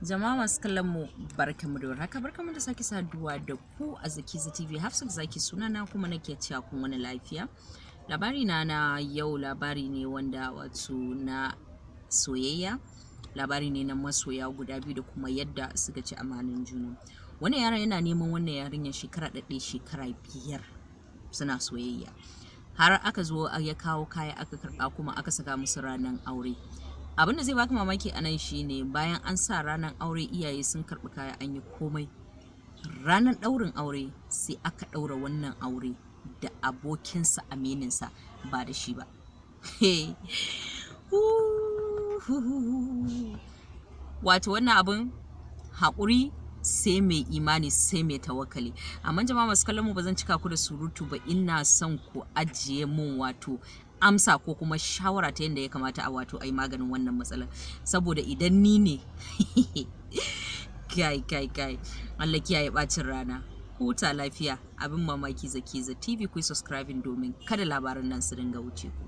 Jama'a masu kallon mu, barkamu da warhaka, barkamu da sake saduwa da ku a Zakiza TV. Hafsat Zaki sunana, kuma nake cewa kun wani lafiya. Labari na na yau labari ne wanda wato na soyayya, labari ne na masoya guda biyu da kuma yadda suka ci amanan juna. Wannan yaron yana neman wannan yarinyar shekara ɗaɗɗaya, shekara 5 suna soyayya. Har aka zo ya kawo kaya aka karɓa, kuma aka saka musu ranar aure. Abin da zai baka mamaki a nan shine bayan an sa ranar aure, iyaye sun karɓi kaya, an yi komai. Ranar ɗaurin aure sai aka ɗaura wannan aure da abokinsa, amininsa, ba da shi ba. Wato wannan abin haƙuri sai mai imani, sai mai tawakkali. Amma jama'a masu kallon mu, ba zan cika ku da surutu ba, ina son ku ajiye mun wato amsa ko kuma shawara ta yadda ya kamata a wato a yi maganin wannan matsalar. Saboda idan ni ne, kai kai kai, Allah kiyaye bacin rana. Huta lafiya. Abin mamaki, Zakiza TV, ku yi subscribing domin kada labaran nan su dinga wuce ku.